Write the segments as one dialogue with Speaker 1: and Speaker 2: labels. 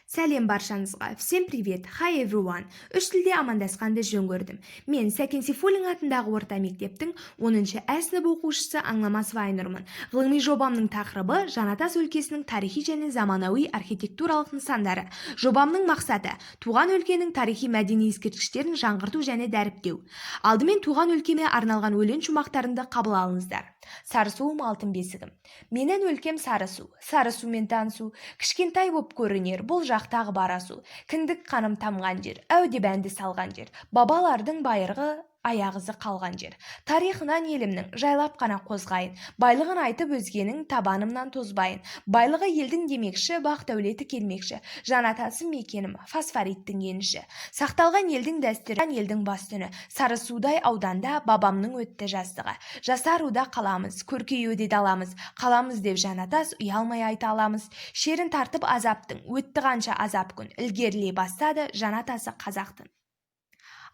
Speaker 1: Сәлем баршаңызға! Всем привет! Hi, everyone! Үш тілде амандасқанды жөн көрдім. Мен Сәкен Сейфуллин атындағы орта мектептің 10 ә сынып оқушысы Аңламасова Айнұрмын. Ғылыми жобамның тақырыбы: Жанатас өлкесінің тарихи және заманауи архитектуралық нысандары. Жобамның мақсаты: туған өлкенің тарихи мәдени ескерткіштерін жаңғырту және дәріптеу. Алдымен туған өлкеме арналған өлең шумақтарымды қабыл алыңыздар. Сарысуым, алтын бесігім, менің өлкем Сарысу. Сарысумен танысу. Кішкентай боп көрінер бұл жақтағы Барасу. Кіндік қаным тамған жер, әу деп әнді салған жер. Бабалардың байырғы аяқ ізі қалған жер. Тарихынан елімнің жайлап қана қозғайын. Байлығын айтып өзгенің табанымнан тозбайын. Байлығы елдің демекші, бақ дәулеті келмекші. Жанатасым мекенім, фосфориттің енші. Сақталған елдің дәстүрі, елдің бас үні. Сарысудай ауданда бабамның өтті жастығы. Жасаруда қаламыз, көркеюде даламыз. Қаламыз деп Жанатас ұялмай айта аламыз. Шерін тартып азаптың, өтті қанша азап күн. Ілгерілей бастады Жанатасы қазақтың.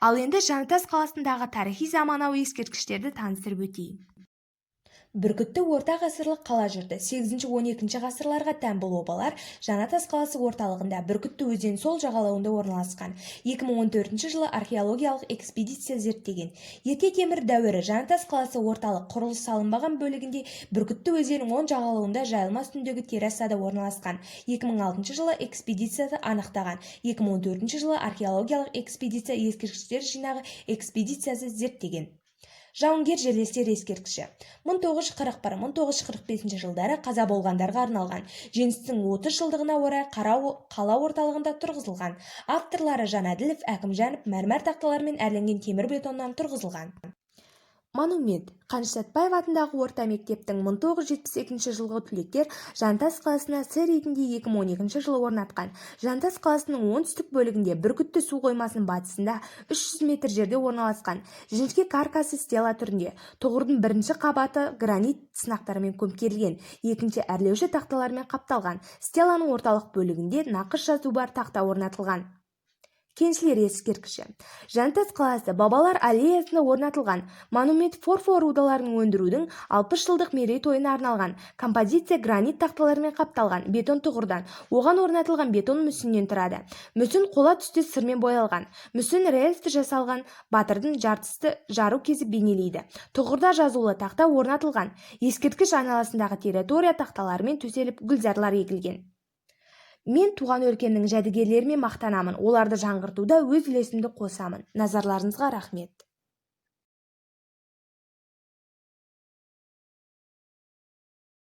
Speaker 1: Ал енді Жаңатас қаласындағы тарихи заманауи ескерткіштерді таныстырып өтейін. Бүркітті орта ғасырлық қала жұрты. 8-12 ғасырларға тән бұл обалар Жаңатас қаласы орталығында, Бүркітті өзен сол жағалауында орналасқан. 2014 жылы археологиялық экспедиция зерттеген. Ерте темір дәуірі. Жаңатас қаласы орталық, құрылыс салынбаған бөлігінде, Бүркітті өзенінің оң жағалауында, жайылма үстіндегі террасада орналасқан. 2006 жылы экспедициясы анықтаған. 2014 жылы археологиялық экспедиция ескерткіштер жинағы экспедициясы зерттеген. Жауынгер жерлестер ескерткіші 1941-1945 жылдары қаза болғандарға арналған. Жеңістің 30 жылдығына орай қала орталығында тұрғызылған. Авторлары Жанәділов, Әкімжанов. Мәрмәр тақталармен әрленген темір бетоннан тұрғызылған. Монумент Қаныш Сәтбаев атындағы орта мектептің 1972 жылғы түлектер Жаңатас қаласына сый ретінде 2012 жылы орнатқан. Жаңатас қаласының оңтүстік бөлігінде, Бүркітті су қоймасының батысында 300 метр жерде орналасқан. Жіңішке каркасы стела түрінде. Тұғырдың бірінші қабаты гранит сынықтарымен көмкерілген, екінші әрлеуші тақталармен қапталған. Стеланың орталық бөлігінде нақыш жазу бар тақта орнатылған. Кеншілер ескерткіші Жаңатас қаласы Бабалар аллеясында орнатылған. Монумент фосфор рудаларын өндірудің 60 жылдық мерейтойына арналған. Композиция гранит тақталармен қапталған бетон тұғырдан, оған орнатылған бетон мүсіннен тұрады. Мүсін қола түстес сырмен боялған. Мүсін рельефті жасалған батырдың жартысты жару кезі бейнелейді. Тұғырда жазулы тақта орнатылған. Ескерткіш айналасындағы территория тақталармен төселіп, гүлзарлар егілген. Мен туған өлкемнің жәдігерлерімен мақтанамын, оларды жаңғыртуда өз үлесімді қосамын. Назарларыңызға рахмет!